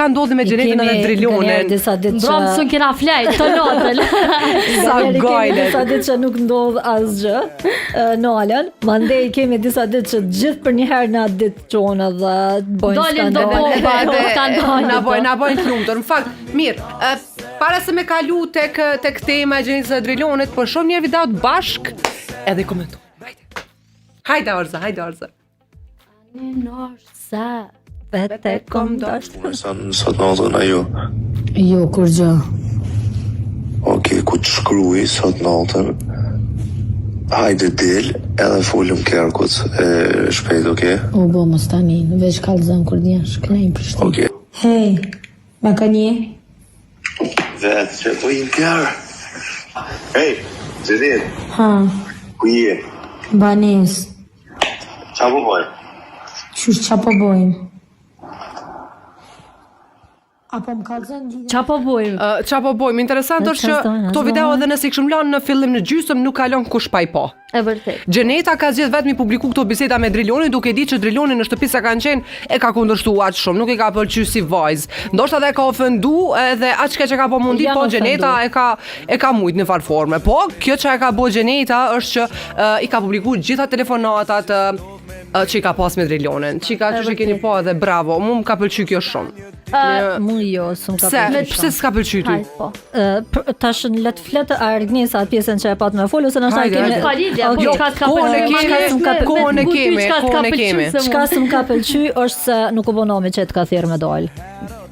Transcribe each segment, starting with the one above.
Çka ndodhi me Xhenetën edhe Drilonin? Disa ditë që Brom s'un kena flejt të natën. Sa gajle. Disa ditë që nuk ndodh asgjë. Nalen. Mandej kemi disa ditë që gjithë për një herë në atë ditë çohen edhe bëjnë Dalin do po, skandal. Na bojnë, na bojnë të lumtur. Në fakt, mirë, para se me kalu tek tek tema e Xhenetës dhe Drilonit, po shohim një videot bashk edhe komentojmë. Hajde. Hajde Orza, hajde Orza. Sa Vetë kom dasht. Unë sa në sot natën a jo? Jo, kurgjë. Ok, ku të shkruj sot natën, hajde dil edhe folëm kerkut e shpejt, ok? U bo mos tani, veç kallzon kur t'jesh, knej në Prishtinë. Ok. Hej, me kën je? Vetë që po i kerr. Hej, Xhenet. Ha. Ku je? Banesë. Qa po bojmë? Qysh qa po bojmë? A po më kallzon lidhje? Qa po bojmë? Uh, qa po bojmë? Interesant është që këto video edhe nëse i kishim lanë në fillim në gjysëm nuk kalon kush pa i pa. E vërtet. Xheneta ka zgjedh vetëm i publiku këto biseda me Drilonin duke ditë që Driloni në shtëpi sa kanë qenë e ka kundërshtu aq shumë, nuk e ka pëlqy si vajzë. Ndoshta edhe e ka ofendu edhe aq keq e ka po mundi, po Xheneta e ka e ka mujt në farë forme. Po, kjo që e ka bo Xheneta është që uh, i ka publiku gjitha telefonatat uh, që i ka pas me Drilonin. Që i ka që keni po edhe bravo, mu më ka pëlqy kjo shumë. Uh, mu jo, s'më ka pëlqy. Pse, pse s'ka pëlqy ty? Po. Uh, tash le të flet Argnesa atë pjesën që e pat me fol ose ndoshta kemi. Ka lidhje, po çka s'ka pëlqy? Çka s'ka kohën e kemi, kohën e kemi. Çka s'm ka pëlqy është se nuk u bo nami që të ka thirrë me dal.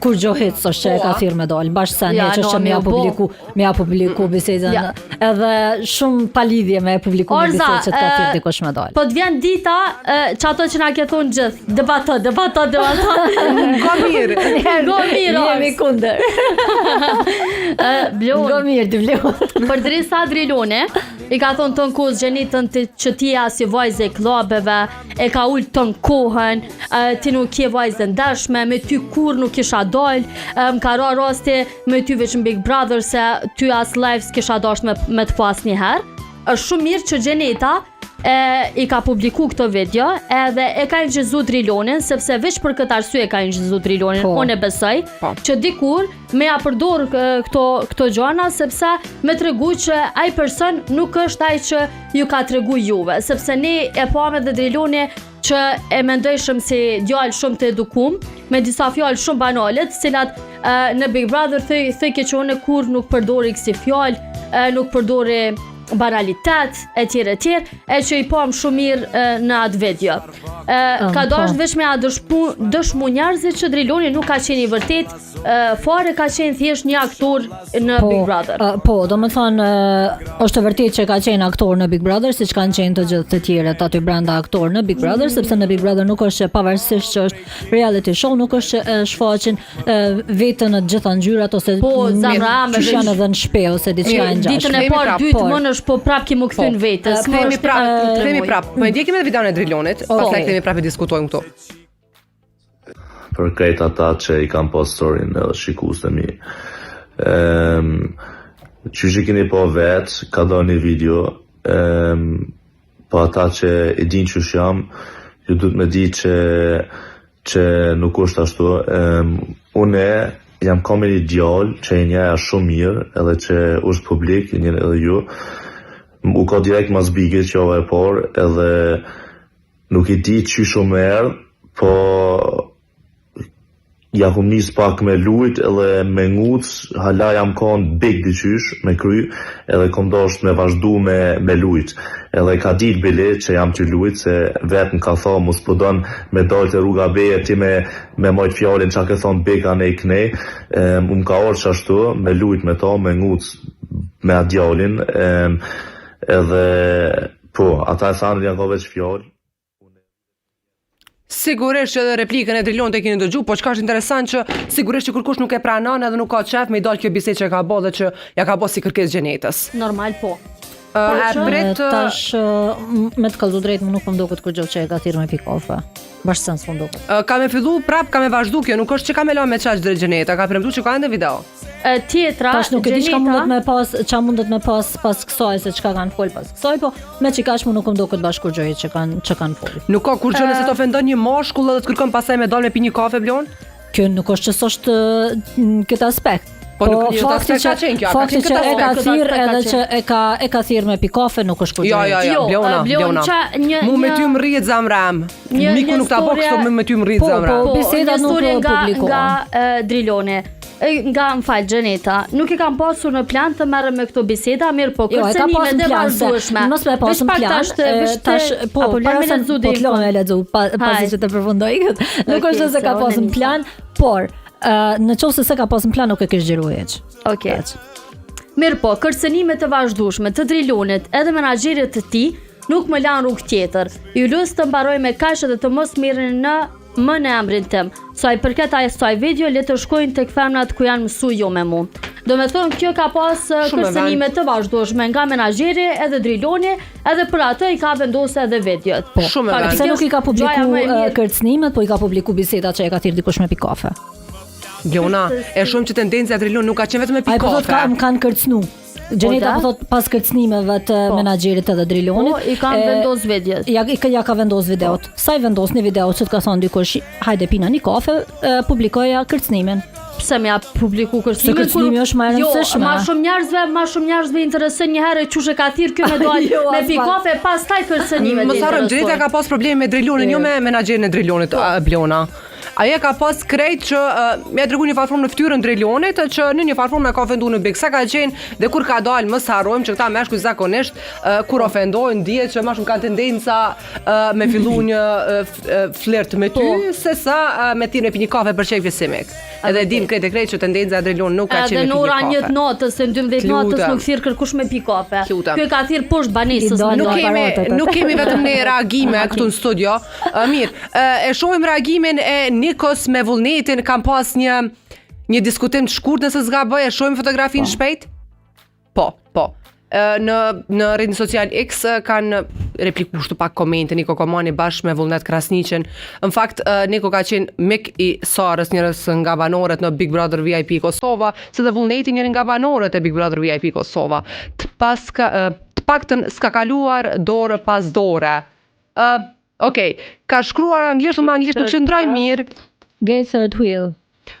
Kurgjo hiç s'është që e ka po, thirrë me dal, bash sen ja, që është me ja publiku, me ja publiku bisedën. Ja. Edhe shumë pa lidhje me publiku një bisedë që të ka thirrë dikush me dal. Po të vjen dita që ato që na ke thonë gjithë, debato, debato, debato. Go mirë. Go mirë. Jemi kundër. Blon. Go mirë, ti Blon. Përderisa Driloni, i ka thonë tonë kohës Xhenetën që ti je si vajzë e klubeve, e ka ul tonë kohën, ti nuk je vajzë e ndershme, me ty kurrë nuk kisha dal, më ka ra rasti me ty veç në Big Brother se ty as live s'kisha dasht me, me të pa asnjëherë. Është shumë mirë që Xheneta e, i ka publiku këto video edhe e ka inçizu Drilonin sepse veç për këtë arsye e ka inçizu Drilonin, po. unë e besoj po. që dikur me ja përdor këto këto gjana sepse me tregu që ai person nuk është ai që ju ka tregu juve, sepse ne e pamë edhe Driloni që e mendojshëm si djalë shumë të edukum, me disa fjalë shumë banale, të cilat e, në Big Brother thoj thojke që unë kurrë nuk përdori kësi fjalë, e, nuk përdori banalitet e tjerë e tjerë, e që i pamë shumë mirë e, në atë video. E, ka dashtë po. veç me ja dëshmu, dëshmu njerëzit që Driloni nuk ka qenë i vërtet, fare ka qenë thjesht një aktor në po, Big Brother. Uh, po, domethënë uh, është e vërtetë që ka qenë aktor në Big Brother, siç kanë qenë të gjithë të tjerët aty brenda aktor në Big Brother, mm. sepse në Big Brother nuk është që pavarësisht që është reality show, nuk është që uh, shfaqin uh, veten në të gjitha ngjyrat ose po, zemra ame që janë edhe në shtëpi ose diçka e ngjashme. Ditën e parë, dytë po, më është po prap ki m'u kthy po, vetes. Kthehemi prap, kthehemi prap. Po e ndjekim edhe videon e Drilonit, po. pastaj kthehemi prapë e diskutojmë këtu. Për krejt ata që i kam pa storyn edhe shikues të mi. Ehm, qysh e keni pa vetë, ka dalë një video, ehm, po ata që e din qysh jam, ju duhet me di që që nuk është ashtu. Ehm, une jam kon me një djalë që e njoha shumë mirë edhe që është publik, e njeh edhe ju. U ka direkt mas Bigit që java e parë edhe Nuk e di qysh u më erdh, po ja kum nis pak me lujt edhe me nguc, hala jam kon big diqysh me kry edhe kom dasht me vazhdu me me lujt. Edhe ka dit bile që jam ty lujt se vet më ka tha mos po don me dal te rruga be e ti me me majt fjalën ça ke thon big anej knej, mu më ka ardh qashtu me lujt me ta me nguc me at djalin edhe Po, ata e thanë janë ka veç fjalë. Sigurisht që edhe replikën e Drilonit e keni dëgju, po çka është interesant që sigurisht që kërkush nuk e pranon edhe nuk ka qef me i dalë kjo bisedë që e ka bo dhe që ja ka bo si kërkesë Xhenetës. Normal po. Uh, e prit tash me të kallzu drejt më nuk po m'doket kurgjë që e ka thirrë me pi kafe. Bash sen s'po m'doket. Uh, ka me fillu prap, ka me vazhdu kjo, nuk është që ka me la me qaq drejt Xheneta, ka premtu që ka ende video. E, tjetra, Tash nuk e di çka mundet me pas, çka mundet me pas pas kësaj se çka kanë fol pas kësaj, po me që kaq mu nuk më duket bash kurgjë që kanë që kanë fol. Nuk ka kurgjë nëse të ofendon një mashkull edhe të kërkon pastaj me dalë me pi një kafe blon? Kjo nuk është që s'është në këtë aspekt. Po, nuk në këtë fakti aspekt ka qenë kjo, a ka Fakti qenë që këtë e ka aspekt? thirr Këtë aspekt edhe ka që e ka e ka thirr me pi kafe nuk është Jo, kurrë. jo, jo, Jo, Bleona, eh, Bleona, Bleona. qa- një- Mu me një- ty më rrihet zemra em. Një- Miku një nuk ta bë storie- kështu me me ty më rrihet Po, zemra. po, Po, bisedat një nuk story nga, publikohen. Nga e, Driloni. E, nga, më fal, Xheneta. Nuk e kam pasur në plan të merrem me këto biseda, mirë po Jo, e ka kërcënime pasur dhe në plan se vazhdueshme. mos me pasur Veç në pak plan. tash, e, veç te- tash po apo lëmë para me se lexu po deri të lëmë me lexu pa, pasi Haj. që të përfundoj këtë. Nuk Okej, është se se ka unë pasur e në nisa. plan, por ë, në qoftë se se ka pasur në plan nuk e kish xhiru hiç. Okej. Kaq. Mirë po, kërcënime të vazhdueshme të Drilonit edhe menaxherit të tij nuk më lanë rrugë tjetër. Ju lus të mbaroj me kaq dhe të mos merreni në më në emrin tim. Sa i përket asaj video, le të shkojnë tek femrat ku janë mësu jo me mu. Do me thonë, kjo ka pas eh, Shumë e kërcënime të vazhdueshme nga menaxheri edhe Driloni, edhe për atë i ka vendosur edhe videot. Po. Shumë e Faktikisht, Pse nuk i ka publiku gjaja më e ë, mirë. kërcënimet, po i ka publiku bisedat që e ka thirr dikush me pi kafe. Bleona, e shumë që tendenca e Drilon nuk ka qenë vetëm me Ai pi po thot ka kafe. më kanë kërcënu. Xheneta da? po thot pas kërcënimeve të Po. menaxherit edhe Drilonit. Po, i kanë e, vendos videot. Ja, i ka, ja ka vendos videot. Sa i vendos një video që të ka thonë dikush, hajde pina një kafe, e, publikoja kërcënimin. Pse më ja publiku kërcënimin? Se kërcënimi kur- është më e rëndësishme. Jo, ma shumë njerëzve, ma shumë njerëzve intereson një herë qysh e ka thirr ky me dal Jo, me as pi pak. kafe, pastaj kërcënimet. Mos harrojmë, Xheneta ka pas probleme me Drilonin, jo me menaxherin e Drilonit, a, Bleona. Ajo ka pas krejt që uh, më ja tregu një farë formë në fytyrën Drilonit që në një farë formë e ka ofenduar në Big. Sa ka qenë dhe kur ka dalë, mos harrojmë që këta meshkuj zakonisht uh, kur ofendojnë dihet që më shumë kanë tendenca uh, me fillu një uh, f- uh, flirt me ty Po. se sa uh, me ti me pi një kafe për qejf simik. Edhe dim krejt e krejt që tendenca e Drilonit nuk ka Edhe qenë me në pi ora një 1 kafe. natës, në 12 Lutem. natës nuk thirr kërkush me pi kafe. Lutem. Ky e ka thirr poshtë banesës. I do me Nuk dal. kemi paratë, nuk kemi vetëm ne reagime këtu në studio. Ë, mirë, ë, e shohim reagimin e Nikos me Vullnetin, kam pas një një diskutim të shkurt nëse s'gaboj, e shohim fotografinë shpejt? Po, po. Ë, në në rrjetin social X ë, kanë repliku kështu pak komente Niko Komani bashkë me Vullnet Krasniqin. Në fakt ë, Niko ka qenë mik i Sarës, njërës nga banorët në Big Brother VIP Kosova, si dhe Vullneti njëri nga banorët e Big Brother VIP Kosova. Të paska ë, të paktën s'ka kaluar dorë pas dore. Ë, okej, ka shkruar anglisht, unë me anglisht nuk qëndroj mirë. Gay third wheel.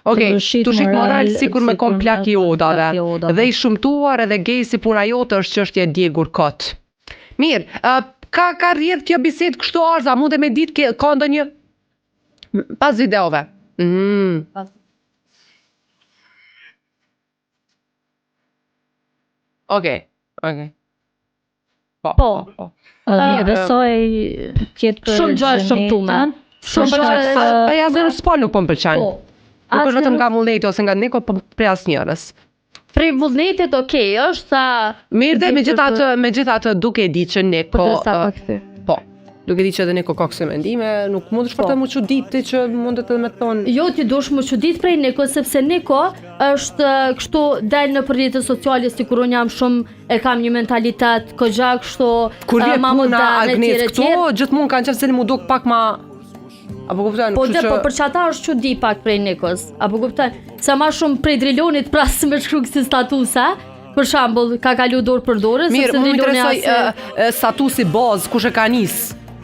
Okej, Të shit tu shit moral moral sikur me kon sikur plak i odave. plak i odave. Dhe i shumtuar edhe gej si puna jote është çështje e djegur kot. Mirë, ë, ka ka rrjedh kjo bisedë kështu Arza, mund e me ditë ke, ka ndonjë pas videove. Mm. Okej, okej. Po. Po. po. Uh, E besoj tjetë për Shumë gjë e shëmtume. Xhenetën. Shumë Për gjë shkak e- se A ja zërë s'po nuk po më pëlqen. Po. Nuk është vetëm Asnjë nga Vullneti ose nga Niko, po prej asnjërës. Prej vullnetit, okej, është sa Mirë dhe Di megjithatë, megjithatë duke e di që Niko Po të sa ë, pak thy. Po. Duke di që edhe Niko ka këso mendime, nuk mund të Po. shpërtë mu çudit ti që mundet edhe me thonë Jo, ti dush më çudit prej Niko, sepse Niko është eh, kështu del në rrjetet sociale sikur unë jam shumë e kam një mentalitet kogja kështu kur eh, vjen ma puna modern, e Agnes tjerë, e këto, tjerë. gjithmonë kanë qenë se mu duk pak ma Apo kupton, Po kështu dhe, që po për që ata është çudi pak prej Nikos. Apo kupton? Se ma shumë prej Drilonit pras me shkru kësi statuse, për shembull, ka kalu dorë për dorë, Mirë, sepse mu më Driloni interesoj asi ë, ë, statusi bazë, kush e ka nis?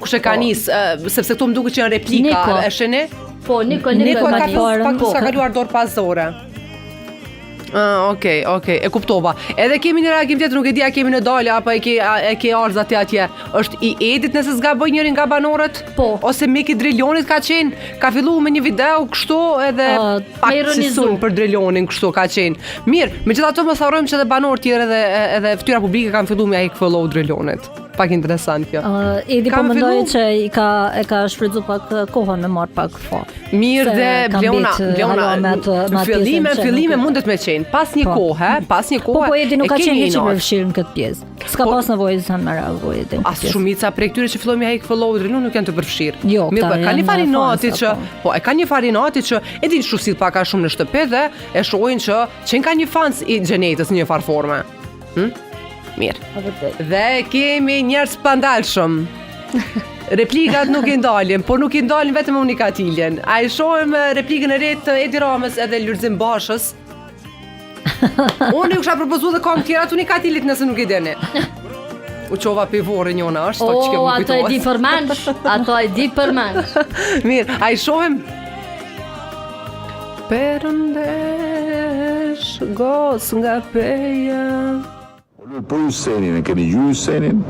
Kush e ka Po. nis, ë, sepse këto më duket që janë replika, Niko. e shini? Po, Niko, Niko, Niko e e ka ka nis parën, pak po. s'ka kaluar dorë pas dore. Ah, okej, okej, e kuptova. Edhe kemi një reagim tjetër, nuk e di a kemi në dalje apo e ke a, e ke Arza ti atje. Është i Edit nëse s'gaboj njëri nga banorët? Po. Ose Miki Drilonit ka qenë, ka filluar me një video kështu edhe Ah, pak me si ironizu. sulm për Drilonin kështu ka qenë. Mirë, megjithatë mos harrojmë që edhe banorët tjerë edhe edhe fytyra publike kanë filluar me ai follow Drilonit. Pak interesant kjo. Uh, Edi po Kam mendoj fillu- që i ka e ka shfrytzu pak eh, kohën me marr pak fo. Mirë Se dhe ka Bleona, mbet, eh, Bleona, hala me atë- me në atë fillime, pjesën që fillime nuk- mundet me qenë. Pas një Po. kohe, pas një Po kohe. po Edi nuk e ka ke qenë një hiç i inat. përfshirë në këtë pjesë. S'ka Po- pas nevojë sa me reagu Edi. në këtë As pjesë. shumica prej këtyre që fillojnë me hek follow Drilon nuk janë të përfshirë. Jo, Mirë, këta po, ka një janë farë inati fansa, që, po, e ka një farë inati që e din shu si pak a shumë në shtëpi dhe e shohin që qen ka një fans i Xhenetës në një farë forme. Hm? Mirë. Dhe kemi njerëz pandalshëm. Replikat nuk i ndalin, por nuk i ndalin vetëm me Unikatiljen. A i shohim eh, replikën e re të Edi Ramës edhe Lulzim Bashës? Unë ju kisha propozuar edhe këngë tjera të Unikatilit nëse nuk i dini. U qova pe vorri njona, është, O, që kjo më ato e di kujtohet. përmendsh, ato e di përmendsh. Mirë, a i shohim? Perëndesh, goc nga Peja. Po Hysenin, e keni ju Hysenin?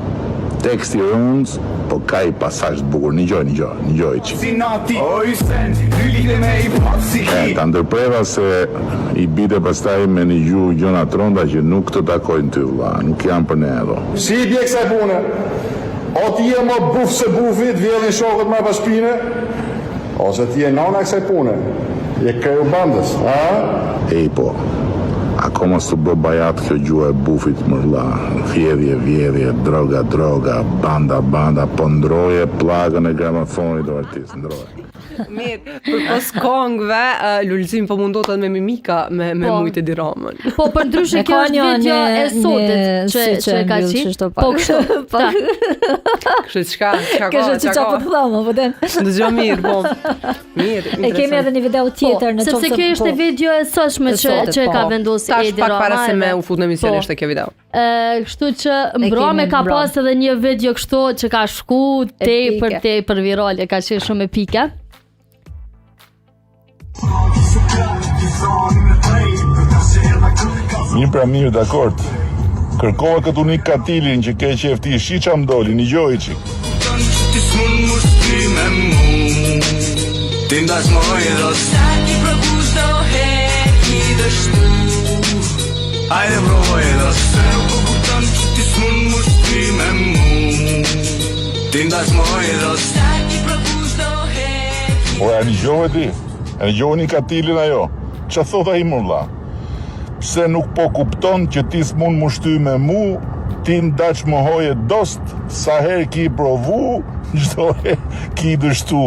Tekst i rëndë, po ka i pasazh të bukur, nigjoj, nigjoj, nigjoj çik. Si nati, o Hysen, lyle me i pop si E, ki ta ndërpreva se i bite pastaj me nigju gjëna të rënda që nuk të takojnë ty vlla, nuk janë për ne ato. Si i bje kësaj pune? O ti je më buf se bufi, të vjedhin shokët mbrapa shpine? Ose ti je nona e kësaj pune, je kreu bandës, a? Ej po, akoma s'u bë bajat kjo gjuha e bufit mor vlla, vjedhje vjedhje, droga droga, banda banda, po ndroje pllakën e gramafonit o artist, ndroje. Mirë, përpos kongëve, uh, Lulzim po mundohet edhe me mimika me me Po. mujtë Edi Ramën. Po për ndryshe E kjo ka është një- video një- e sotit një që si që e ka mbyll qit. qështu Po pak. kështu. Pak. Ta. Kështu çka, çka ka, Kështu që çka qa po ka. të thamë, po den. Dëgjoj mirë, po. Mirë, E kemi edhe një video tjetër Po, në sepse qoftë kjo ishte po. video e sotshme E që sotit, që e ka po. vendosur Tash Edi pak Rama. para se me edhe- u fut në emision Po. ishte kjo video. Ë, kështu që mbrame kemi ka mbram. pas edhe një video kështu që ka shku tepër Epike. tepër virale, ka qenë shumë epike. Mirë pra mirë, dakord. Kërkova këtu një katilin që ke qef ti, shi qa më doli, nigjoj çik. Ti s'mun mu shty me mu Ti ndash më hojë Sa ki provu çdo her ki dështu Ajde provoj dhe Se nuk po kupton që ti s'mun mu shty me mu Ti ndash më hojë dhe Sa ki provu çdo her Ora, e nigjove ti? E nigjove një katilin ajo? Qa thot ai mor vlla? Pse nuk po kupton që ti s'mund mu shty me mu, ti ndaç më hoje dost, sa herë ki provu, çdo herë ki dështu.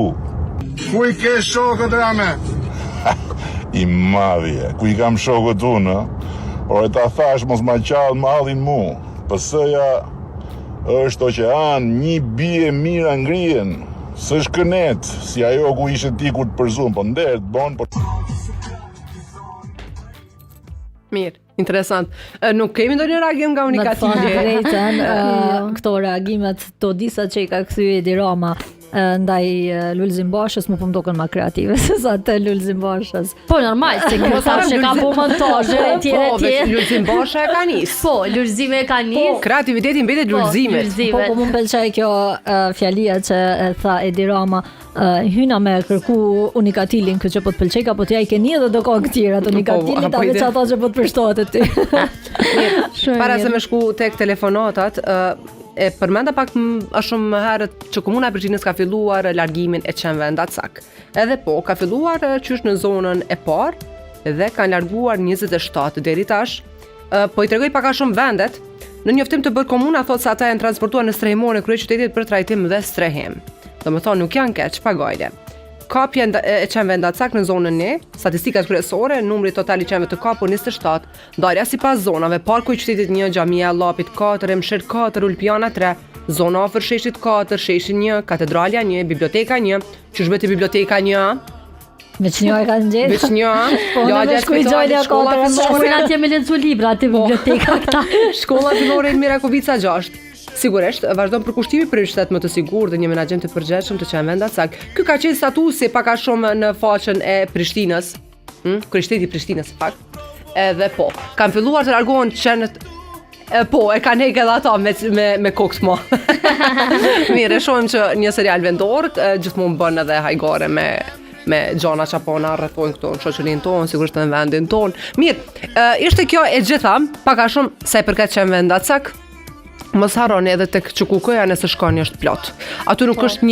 Ku i ke shokët rame? I madhje, ku i kam shokët unë, ë? Ore ta thash mos ma qall mallin mu. PS-ja është oqean, një bie mira ngrihen. S'është kënet, si ajo ku ishe ti kur të përzun, po nder të bon, po Mirë, interesant. E, Nuk kemi ndonjë reagim nga Me të thonë Unikatili. drejtën, ë, Jo. këto reagimet të disa që i ka kthy Edi Rama ë, ndaj ë, Lulzim Bashës më po më duken më kreative se sa të Lulzim Bashës. Po normal, se kjo tash e ka po montazhe e tjera e Po, veç tjera. Lulzim Basha e ka nis. Po, Lulzimi e ka nis. Kreativiteti mbetet Po, Lulzimit. Lulzimit. Po, po më pëlqej kjo ë, fjalia që e tha Edi Rama, ë, hyna me kërku unikatelin këtë që po të pëlqej, ka po t'ja i keni edhe do kohë tjera të unikatelit, Po, a po veç ide. ato që po të përshtohet e ty. Shumë Para mirë. se me shku tek telefonatat, ë, e përmenda pak m- a shumë më herët që komuna e Prishtinës ka filluar largimin e qenve ndacak. Edhe po, ka filluar e, qysh në zonën e parë dhe kanë larguar 27 deri tash. Ë, Po i tregoj pak a shumë vendet. Në njoftim të bërë komuna thotë se ata janë transportuar në strehimore në kryeqytetit për trajtim dhe strehim. Do të thonë nuk janë keq, pa gajle. Kapja nda- e qenve ndacak në zonën 1, statistikat kryesore, numri total i qenve të kapur 27, ndarja sipas zonave, parku i qytetit 1, Xhamia e Llapit 4, Emshir 4, Ulpiana 3, zona afër sheshit 4, sheshi 1, katedralja 1, biblioteka 1, qysh bëti biblioteka 1, Me që një e kanë gjetë. veç një, Po, unë lagja me e shkuj spitalit, gjalja shkolla katër e fillore, Shkojnë atje me lexu libra aty biblioteka këta. Shkolla fillore në Mirakovica 6. Sigurisht, vazhdon përkushtimi për një shtet më të sigurt dhe një menaxhim të përgjegjshëm të qenve ndacak. Ky ka qenë statusi pak a shumë në faqen e Prishtinës, hm, kryeqyteti i Prishtinës në fakt. Edhe po, kanë filluar të largohen qenët E, po, e kanë hek edhe ata me me me kokë të madhe. Mirë, e shohim që një serial vendor e, gjithmonë bën edhe hajgare me me gjana që po na rrethojnë këtu në shoqërinë tonë, sigurisht edhe në vendin tonë. Mirë, e, ishte kjo e gjitha, pak a shumë sa i përket qenve ndacak. Mos harroni edhe tek QKUK-ja nëse shkoni është plot. Aty nuk është një.